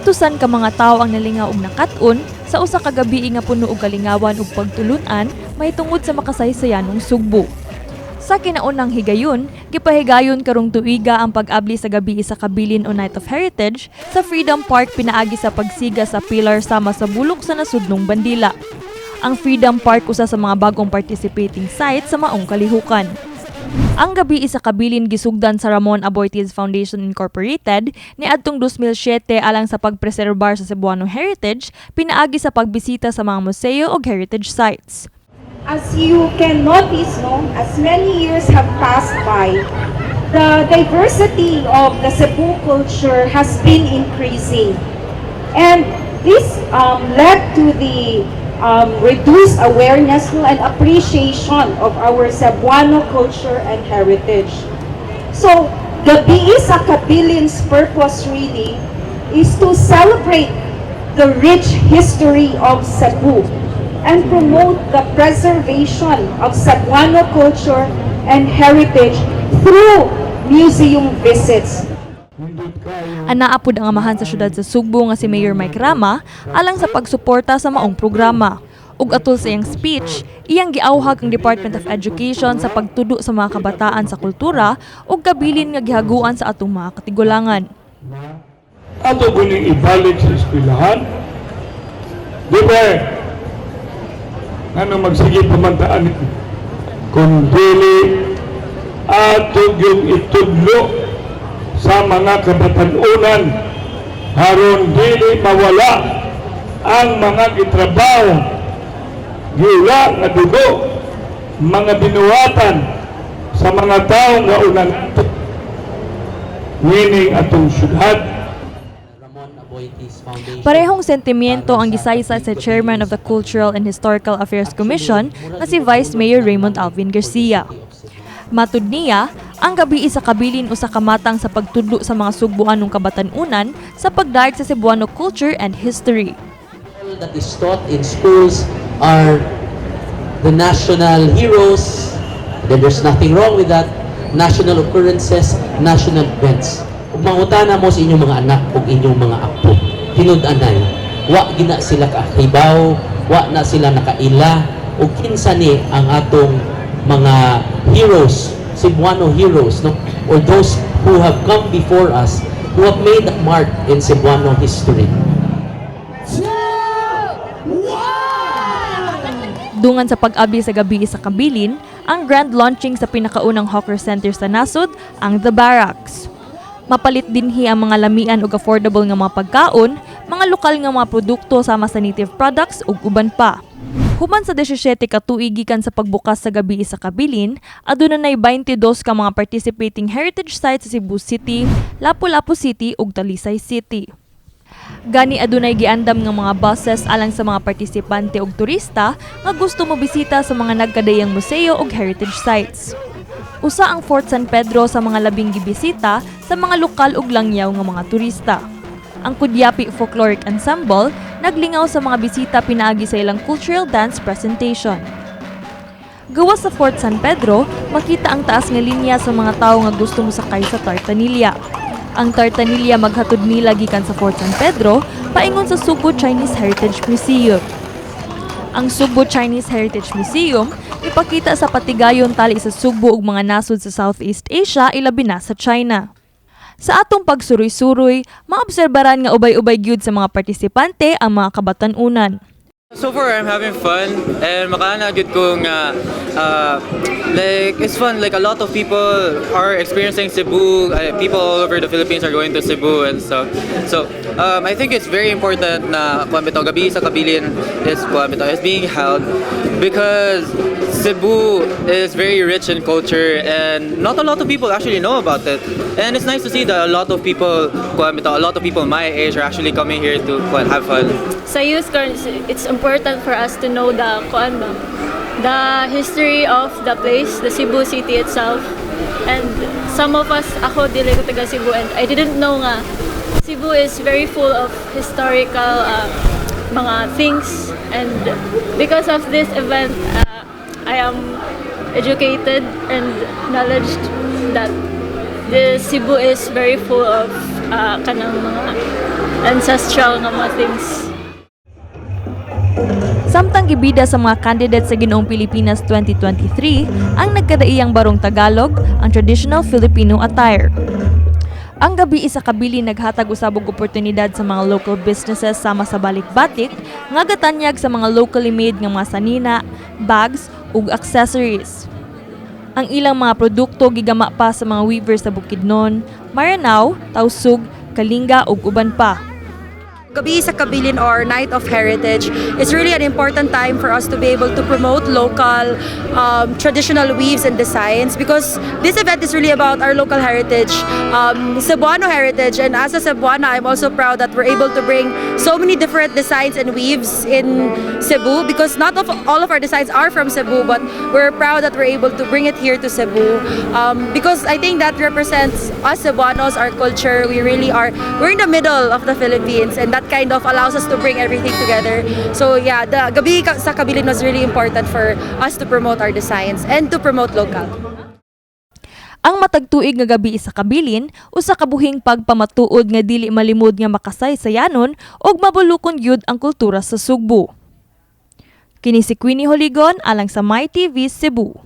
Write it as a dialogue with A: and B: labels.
A: Gatusan ka mga tawo ang nalingaw og nakat-on sa usa ka gabii nga puno og kalingawan ug pagtulun-an mahitungod sa makasaysayanong Sugbo. Sa kinaunang higayon, gipahigayon karong tuiga ang pag-abli sa Gabii sa Kabilin o Night of Heritage sa Freedom Park pinaagi sa pagsiga sa pillar sama sa bulok sa nasudnong bandila. Ang Freedom Park usa sa mga bagong participating site sa maong kalihukan. Ang Gabii sa Kabilin gisugdan sa Ramon Aboitiz Foundation Incorporated niadtong 2007 alang sa pagpreserbar sa Cebuano heritage pinaagi sa pagbisita sa mga museo ug heritage sites.
B: As you can notice, no, as many years have passed by, the diversity of the Cebu culture has been increasing. And this led to the reduced awareness, no, and appreciation of our Cebuano culture and heritage. So, Gabii sa Kabilin's purpose really is to celebrate the rich history of Cebu and promote the preservation of Cebuano culture and heritage through museum visits.
A: Anaa pod ang amahan sa syudad sa Sugbo nga si Mayor Mike Rama alang sa pagsuporta sa maong programa. Ug atol sa iyang speech, iyang giawhag ang Department of Education sa pagtudo sa mga kabataan sa kultura ug kabilin nga gihaguan sa atong mga katigulangan.
C: Ato kuning ibalik sa eskwelahan. Di ba? Ano magsige pamantaan kung dili ato yung itudlo sa mga kabatanunan aron dili mawala ang mga gitrabaho, giula nga dugo, mga binuhatan sa mga tao nga unan meaning atong syudad.
D: Ramon Aboitiz Foundation.
A: Parehong sentimiento ang gisaysay sa Chairman of the Cultural and Historical Affairs Commission na si Vice Mayor Raymond Alvin Garcia. Matud niya, ang Gabii sa Kabilin usa ka matang sa pagtudlo sa mga Sugbuanong kabatan-unan sa pagdayeg sa Cebuano culture and history.
D: All that is taught in schools are the national heroes. Then there's nothing wrong with that. National occurrences, national events. Ug mangutana mo sa inyong mga anak ug inyong mga apo, tinud-anay, wa gina sila kahibaw, wa na sila nakaila ug kinsa ni ang atong mga heroes, Cebuano heroes, no? Or those who have come before us, who have made a mark in Cebuano history.
A: Dungan sa pag-abli sa Gabii sa Kabilin, ang grand launching sa pinakaunang hawker center sa nasod, ang The Barracks. Mapalit dinhi ang mga lamian ug affordable nga mga pagkaon, mga lokal nga mga produkto sama sa native products ug uban pa. Human sa 17 ka tuig gikan sa pagbukas sa Gabii sa Kabilin, aduna nay 22 ka mga participating heritage sites sa Cebu City, Lapu-Lapu City ug Talisay City. Gani adunay giandam nga mga buses alang sa mga partisipante ug turista nga gusto mobisita sa mga nagkadayang museo ug heritage sites. Usa ang Fort San Pedro sa mga labing gibisita sa mga lokal ug langyaw nga mga turista. Ang Kudyapi Folkloric Ensemble naglingaw sa mga bisita pinaagi sa ilang cultural dance presentation. Gawas sa Fort San Pedro, makita ang taas nga linya sa mga tawo nga gusto mosakay sa Tartanilla. Ang Tartanilla maghatod nila gikan sa Fort San Pedro paingon sa Sugbo Chinese Heritage Museum. Ang Sugbo Chinese Heritage Museum ipakita sa patigayon tali sa Sugbo ug mga nasod sa Southeast Asia, ilabi na sa China. Sa atong pagsuroy-suroy, maobserbaran nga ubay-ubay gyud sa mga partisipante ang mga kabatan-unan.
E: So far, I'm having fun and makaana gyud ko nga like it's fun. Like, a lot of people are experiencing Cebu. People all over the Philippines are going to Cebu and stuff. So I think it's very important na kuan bitaw, Gabii sa Kabilin is kuan bitaw, is being held because Cebu is very rich in culture and not a lot of people actually know about it. And it's nice to see that a lot of people, kuan bitaw, a lot of people my age are actually coming here to kuan, have fun.
F: Sa youth karon, it's important for us to know the kuan ba, the history of the place, the Cebu City itself. And some of us, ako, dili ko taga Cebu and I didn't know nga Cebu is very full of historical mga things, and because of this event, I am educated and knowledge that the Cebu is very full of kanang mga ancestral nga mga things.
A: Samtang gibida sa mga candidate sa Ginoong Pilipinas 2023 ang nagkadaiyang barong Tagalog, ang traditional Filipino attire. Ang Gabii sa Kabilin naghatag usab og oportunidad sa mga local businesses sama sa Balik-Batik nga gatanyag sa mga locally made nga mga sanina, bags ug accessories. Ang ilang mga produkto gigama pa sa mga weavers sa Bukidnon, Maranao, Tausug, Kalinga ug uban pa.
G: Gabii sa Kabilin or Night of Heritage is really an important time for us to be able to promote local traditional weaves and designs because this event is really about our local heritage, Cebuano heritage. And as a Cebuana, I'm also proud that we're able to bring so many different designs and weaves in Cebu because not of all of our designs are from Cebu, but we're proud that we're able to bring it here to Cebu because I think that represents us Cebuanos, our culture. We really are, we're in the middle of the Philippines, and that kind of allows us to bring everything together. So yeah, the Gabii sa Kabilin was really important for us to promote our designs and to promote local.
A: Ang matag tuig nga Gabii sa Kabilin, usa ka buhing pagpamatuod nga dili malimod nga makasaysayanon ug mabulukon gyud ang kultura sa Sugbo. Kini si Queenie Holigon alang sa My TV Cebu.